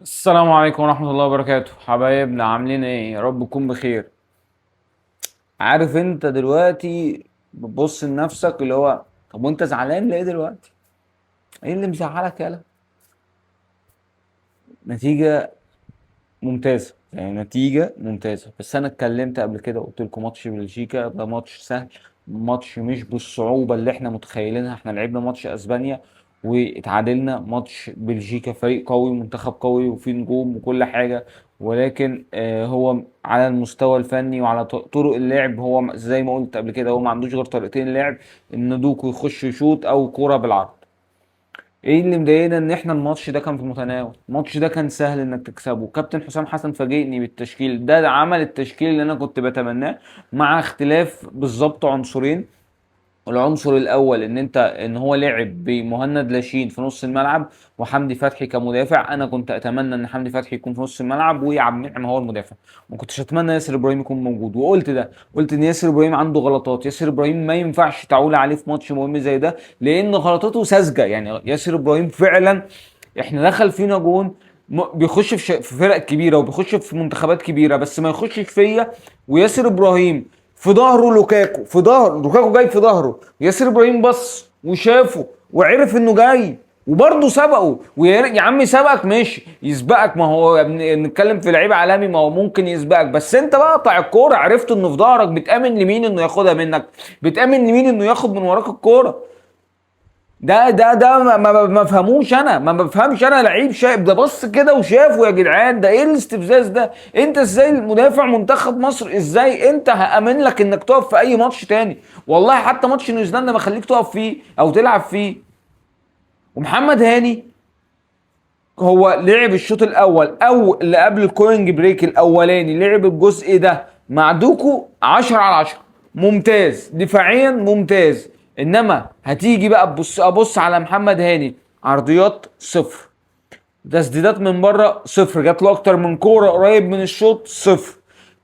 السلام عليكم ورحمة الله وبركاته، حبايبنا عاملين ايه؟ يا رب تكون بخير. عارف انت دلوقتي بتبص لنفسك اللي هو طب وانت زعلان ليه دلوقتي؟ ايه اللي مزعلك يالا؟ نتيجة ممتازة، يعني نتيجة ممتازة. بس انا اتكلمت قبل كده وقلت لكم ماتش بلجيكا ده ماتش سهل، ماتش مش بالصعوبة اللي احنا متخيلينها. احنا لعبنا ماتش اسبانيا واتعادلنا، ماتش بلجيكا فريق قوي ومنتخب قوي وفيه نجوم وكل حاجة، ولكن هو على المستوى الفني وعلى طرق اللعب، هو زي ما قلت قبل كده هو ما عندوش غير طريقتين لعب، ان دوكو يخش يشوط او كرة بالعرض. ايه اللي مضايقنا؟ ان احنا الماتش ده كان في متناول، الماتش ده كان سهل انك تكسبه. كابتن حسام حسن فاجئني بالتشكيل ده، ده عمل التشكيل اللي انا كنت بتمناه، مع اختلاف بالظبط عنصرين. العنصر الاول ان هو لعب بمهند لاشين في نص الملعب وحمدي فتحي كمدافع. انا كنت اتمنى ان حمدي فتحي يكون في نص الملعب وعبد المنعم هو المدافع، ما كنتش اتمنى ياسر ابراهيم يكون موجود. وقلت ده، قلت ان ياسر ابراهيم عنده غلطات، ياسر ابراهيم ما ينفعش تعول عليه في ماتش مهم زي ده لان غلطاته ساذجة. ياسر ابراهيم فعلا احنا دخل فينا جون، بيخش في فرق كبيرة وبيخش في منتخبات كبيرة، بس ما يخشش فيا. وياسر ابراهيم في ظهره لوكاكو، في ظهره لوكاكو جاي في ظهره، ياسر ابراهيم بص وشافه وعرف انه جاي وبرضه سبقه. يا عم سبقك ماشي، يسبقك، ما هو بنتكلم في لعيب عالمي، ما هو ممكن يسبقك، بس انت بقى قطع الكورة، عرفت انه في ظهرك، بتامن لمين انه ياخدها منك؟ بتامن لمين انه ياخد من وراك الكورة؟ ده ما فهموش انا، ما بفهمش انا. لعيب شايف ده بص كده وشافه، يا جدعان ده ايه الاستفزاز ده؟ انت ازاي مدافع منتخب مصر؟ ازاي انت هامن لك انك تقف في اي ماتش تاني؟ والله حتى ماتش نيوزيلندا ما خليك تقف فيه او تلعب فيه. ومحمد هاني هو لعب الشوط الاول او اللي قبل ال cooling break الاولاني، لعب الجزء ده مع دوكو 10 على 10، ممتاز دفاعيا ممتاز. انما هتيجي بقى ابص على محمد هاني، عرضيات صفر، تسديدات من بره صفر، جات له اكتر من كورة قريب من الشوط صفر،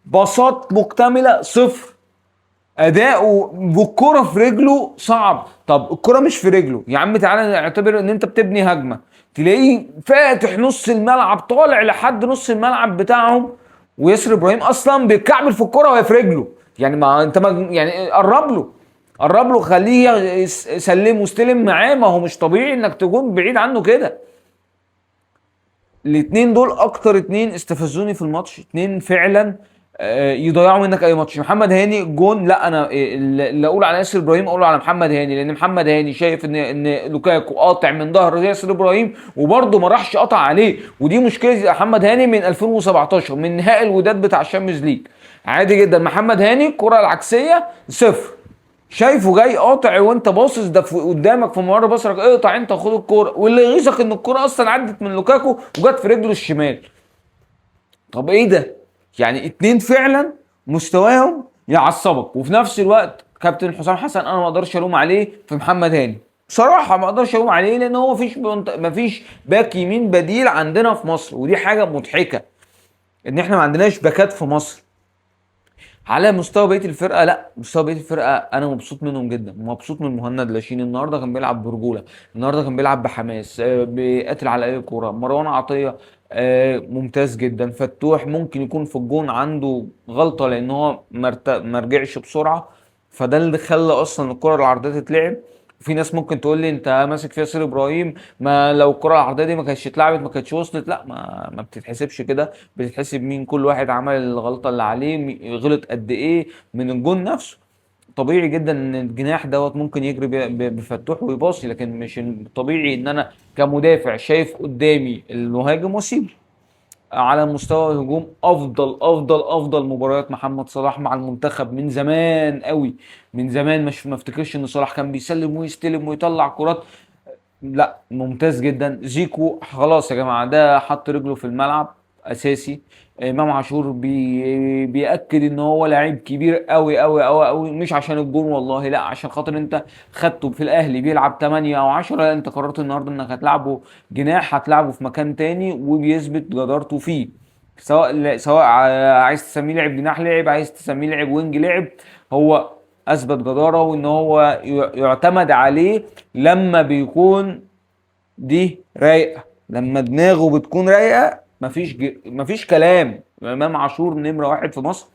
باصات مكتملة صفر، اداؤه بالكرة في رجله صعب. طب الكرة مش في رجله يا عم، تعالى نعتبر ان انت بتبني هجمة، تلاقيه فاتح نص الملعب، طالع لحد نص الملعب بتاعهم، وياسر ابراهيم اصلا بيتكعبل في الكرة وهي في رجله. يعني ما انت ما يعني قرب له، قرب له، خليه يسلم واستلم معاه، ما هو مش طبيعي انك تكون بعيد عنه كده. الاتنين دول اكتر اتنين استفزوني في الماتش، اتنين فعلا يضيعوا منك اي ماتش. محمد هاني جون، لا انا اللي اقول على ياسر ابراهيم اقوله على محمد هاني، لان محمد هاني شايف ان لوكاكو قاطع من ظهر ياسر ابراهيم وبرضه ما راحش قطع عليه. ودي مشكلة محمد هاني من 2017، من نهائي الوداد بتاع ال Champions League. عادي جدا محمد هاني الكره العكسيه صفر، شايفه جاي قاطع وانت باصص ده قدامك في ممر بصرك، اقطع انت وخد الكورة. واللي يغيظك ان الكورة اصلا عدت من لوكاكو وجت في رجله الشمال. طب ايه ده؟ اتنين فعلا مستواهم يعصبك. وفي نفس الوقت كابتن حسام حسن انا ما اقدرش الوم عليه في محمد هاني بصراحة، ما اقدرش الوم عليه لان هو مفيش باك يمين بديل عندنا في مصر، ودي حاجة مضحكة ان احنا ما عندناش باكات في مصر. على مستوى بقية الفرقة، لا مستوى بقية الفرقة انا مبسوط منهم جدا، مبسوط من مهند لاشين. النهارده كان بيلعب برجوله، النهارده كان بيلعب بحماس، بيقاتل على اي كورة. مروان عطية، ممتاز جدا. فتوح ممكن يكون في الجون عنده غلطه لان هو ما رجعش بسرعة، فده اللي خلى اصلا الكره العرضية تتلعب. في ناس ممكن تقول لي انت ماسك في ياسر ابراهيم، ما لو الكره العرضية دي ما كانتش اتلعبت ما كانتش وصلت. لا، ما بتتحسبش كده، بتتحسب مين كل واحد عمل الغلطة اللي عليه، غلط قد ايه من الجون نفسه. طبيعي جدا ان الجناح دوت ممكن يجري بفتوح ويباصي، لكن مش طبيعي ان انا كمدافع شايف قدامي المهاجم واسيبه. على مستوى الهجوم افضل افضل افضل مباريات محمد صلاح مع المنتخب من زمان قوي، من زمان ما افتكرش ان صلاح كان بيسلم ويستلم ويطلع كرات، لا ممتاز جدا. زيكو خلاص يا جماعة ده حط رجله في الملعب اساسي. امام عاشور بيأكد ان هو لعيب كبير قوي قوي قوي قوي، مش عشان الجون والله، لا عشان خاطر انت خدته في الاهلي بيلعب 8 او 10، لا انت قررت النهارده انك هتلعبه جناح، هتلعبه في مكان تاني وبيثبت جدارته فيه. سواء عايز تسميه لعب جناح لعب، عايز تسميه لعب وينج لعب، هو اثبت جداره وان هو يعتمد عليه لما بيكون دي رايقة، لما دماغه بتكون رايقة مفيش كلام، امام عاشور نمره 1 في مصر.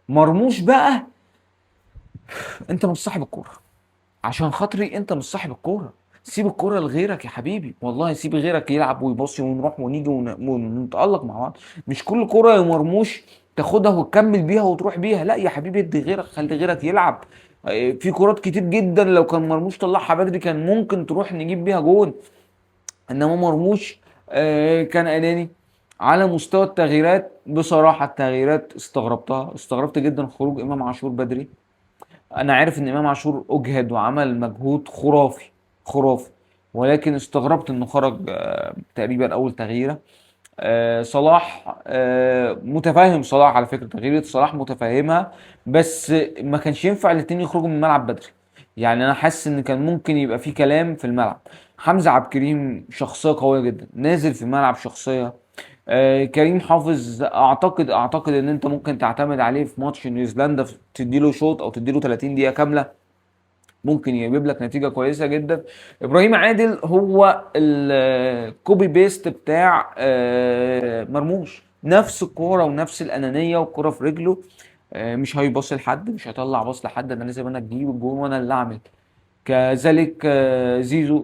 مرموش بقى انت مش صاحب الكورة، عشان خاطري انت مش صاحب الكورة، سيب الكورة لغيرك يا حبيبي، والله سيب غيرك يلعب ويباصي ونروح ونيجي ونتالق مع بعض. مش كل كورة يا مرموش تاخدها وتكمل بيها وتروح بيها، لا يا حبيبي ادي غيرك، خلي غيرك يلعب. في كرات كتير جدا لو كان مرموش طلعها بدري كان ممكن تروح نجيب بيها جون، انما مرموش كان اناني. على مستوى التغييرات بصراحة التغييرات استغربتها، استغربت جدا خروج امام عاشور بدري. انا عارف ان امام عاشور اجهد وعمل مجهود خرافي خرافي، ولكن استغربت انه خرج تقريبا اول تغييره. صلاح متفهم صلاح على فكرة، تغييره صلاح متفهمها، بس ما كانش ينفع الاتنين يخرجوا من الملعب بدري. يعني انا حاسس ان كان ممكن يبقى في كلام في الملعب. حمزة عبد الكريم شخصية قوية جدا، نازل في الملعب شخصية. كريم حافظ اعتقد ان انت ممكن تعتمد عليه في ماتش نيوزيلندا، تديله شوط او تديله 30 دقيقة كاملة، ممكن يجيب لك نتيجة كويسة جدا. ابراهيم عادل هو ال copy paste بتاع مرموش، نفس الكورة ونفس الانانية والكوره في رجله، مش هيباص لحد، مش هيطلع باص لحد، انا لازم انا اجيب الجون وانا اللي اعمل. كذلك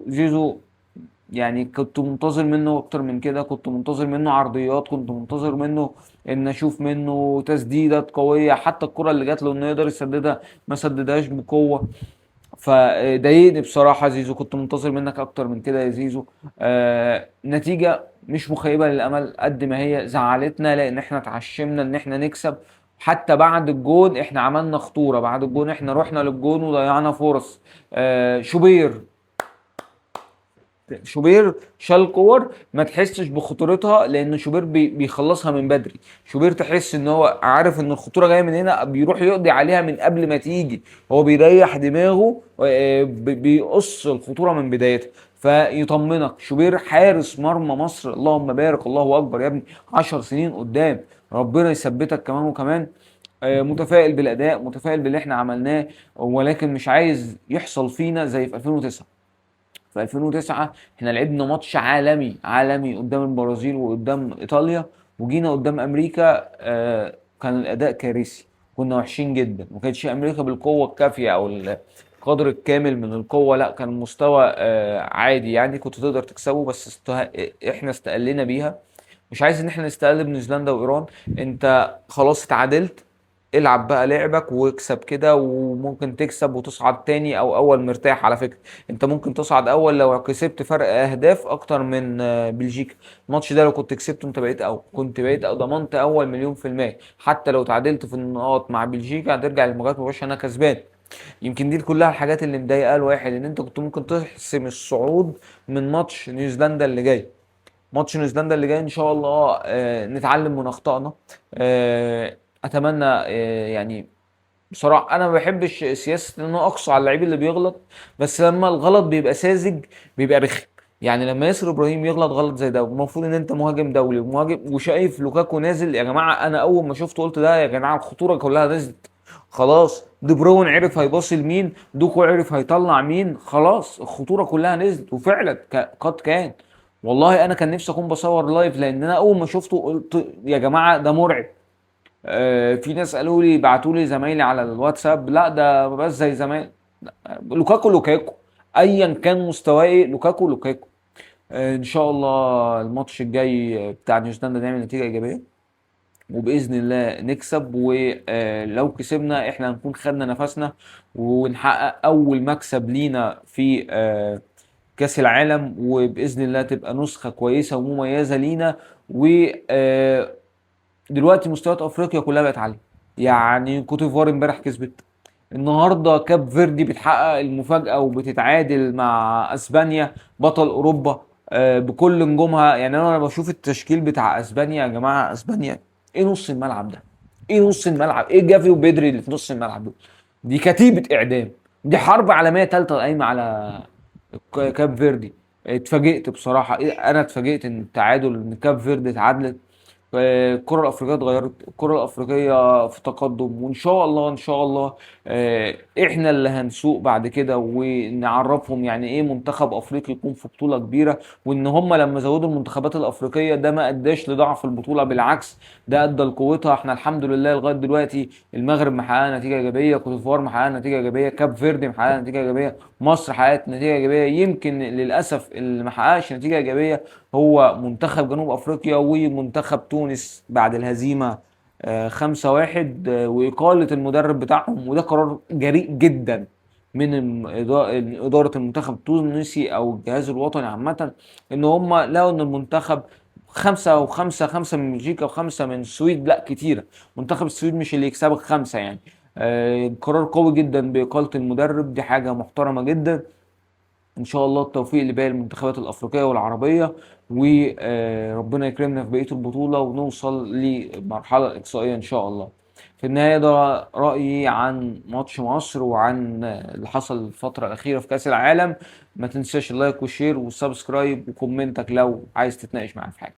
زيزو يعني كنت منتظر منه اكتر من كده، كنت منتظر منه عرضيات، كنت منتظر منه ان اشوف منه تسديدات قوية، حتى الكره اللي جات له انه يقدر يسددها ما سددهاش بقوة، فضايقني بصراحة زيزو، كنت منتظر منك اكتر من كده يا زيزو. نتيجة مش مخيبه للامل قد ما هي زعلتنا، لان احنا اتعشمنا ان احنا نكسب. حتى بعد الجون احنا عملنا خطورة، بعد الجون احنا رحنا للجون وضيعنا فرص. شوبير شال كور ما تحسش بخطورتها، لان شوبير بيخلصها من بدري. شوبير تحس ان هو عارف ان الخطورة جاية من هنا، بيروح يقضي عليها من قبل ما تيجي، هو بيريح دماغه، بيقص الخطورة من بدايتها، فيطمنك. شوبير حارس مرمى مصر، اللهم بارك الله اكبر يا ابني، 10 سنين قدام، ربنا يثبتك كمان وكمان. متفائل بالاداء، متفائل باللي احنا عملناه، ولكن مش عايز يحصل فينا زي في 2009. في 2009 احنا لعبنا ماتش عالمي عالمي قدام البرازيل وقدام ايطاليا، وجينا قدام امريكا كان الاداء كارثي، كنا وحشين جدا، ما كانتش امريكا بالقوة الكافيه او القدر الكامل من القوة، لا كان المستوى عادي، يعني كنت تقدر تكسبه، بس احنا استقلنا بيها. مش عايز ان احنا نستقل بنيوزيلندا وايران. انت خلاص اتعادلت، العب بقى لعبك واكسب كده، وممكن تكسب وتصعد تاني او اول مرتاح. على فكرة انت ممكن تصعد اول لو كسبت فرق اهداف اكتر من بلجيكا. الماتش ده لو كنت كسبته انت بقيت اول، كنت بقيت ضمنت اول 1,000,000%. حتى لو تعادلت في النقاط مع بلجيكا هترجع للمجموعات مباشرة انا كسبان. يمكن دي كلها الحاجات اللي مضايقه الواحد، ان انت كنت ممكن تحسم الصعود من ماتش نيوزيلندا اللي جاي. ماتش نيوزيلندا اللي جاي ان شاء الله نتعلم من اخطائنا. اتمنى، يعني بصراحة انا ما بحبش سياسة ان انا اقصى على اللعيب اللي بيغلط، بس لما الغلط بيبقى ساذج بيبقى رخم. يعني لما ياسر ابراهيم يغلط غلط زي ده، المفروض ان انت مهاجم دولي ومهاجم، وشايف لوكاكو نازل، يا جماعة انا اول ما شفته قلت ده يا جماعة الخطورة كلها نزلت خلاص. دي بروين عرف هيباصي لمين، دوكو عرف هيطلع مين، خلاص الخطورة كلها نزلت. وفعلا قد كان. والله انا كان نفسي اكون بصور live، لان انا اول ما شفته قلت يا جماعة ده مرعب. في ناس قالوا لي، بعتوا لي زمايلي على الواتساب، لا ده بس زي زمان، لا، لوكاكو لوكاكو ايا كان مستواه ايه، لوكاكو لوكاكو. ان شاء الله الماتش الجاي بتاع نيوزيلندا نعمل نتيجة ايجابية وباذن الله نكسب، ولو كسبنا احنا هنكون خدنا نفسنا ونحقق اول مكسب لينا في كاس العالم، وباذن الله تبقى نسخه كويسة ومميزة لينا. و دلوقتي مستويات افريقيا كلها بقت عالية، يعني كوتيفوار امبارح كسبت، النهارده كاب فيردي بتحقق المفاجاة وبتتعادل مع اسبانيا بطل اوروبا، بكل نجومها. يعني انا بشوف التشكيل بتاع اسبانيا يا جماعة، اسبانيا ايه نص الملعب ده؟ ايه نص الملعب؟ ايه جافي وبيدري اللي في نص الملعب دول؟ دي كتيبة اعدام، دي حرب عالمية ثالثة قايمة على كاب فيردي. اتفاجئت بصراحة، انا اتفاجئت ان التعادل، ان كاب فيردي اتعادلت. الكرة الأفريقية اتغيرت، الكرة الأفريقية في تقدم، وإن شاء الله إن شاء الله إحنا اللي هنسوق بعد كده ونعرفهم يعني إيه منتخب أفريقي يكون في بطولة كبيرة، وإن هم لما زودوا المنتخبات الأفريقية ده ما أداش لضعف البطولة، بالعكس ده أدى لقوتها. إحنا الحمد لله لغاية دلوقتي المغرب محققة نتيجة إيجابية، كوت ديفوار محققة نتيجة إيجابية، كاب فيردي محققة نتيجة إيجابية، مصر حققت نتيجة إيجابية. يمكن للأسف اللي ما حققش نتيجة إيجابية هو منتخب جنوب أفريقيا ومنتخب تونس بعد الهزيمة 5-1 وإقالة المدرب بتاعهم، وده قرار جريء جدا من إدارة المنتخب التونسي أو الجهاز الوطني عامة، إن هم لقوا إن المنتخب 5 و5، 5 من بلجيكا و5 من السويد، لا كتيرة، منتخب السويد مش اللي يكسبك 5 يعني. قرار قوي جدا بإقالة المدرب، دي حاجة محترمة جدا. إن شاء الله التوفيق لباقي المنتخبات الأفريقية والعربية، وربنا يكرمنا في بقية البطولة ونوصل للمرحلة الإقصائية إن شاء الله. في النهاية ده رأيي عن ماتش مصر وعن اللي حصل الفترة الأخيرة في كأس العالم. ما تنساش ال like وال share وال subscribe و comment ك لو عايز تتناقش معايا في حاجة.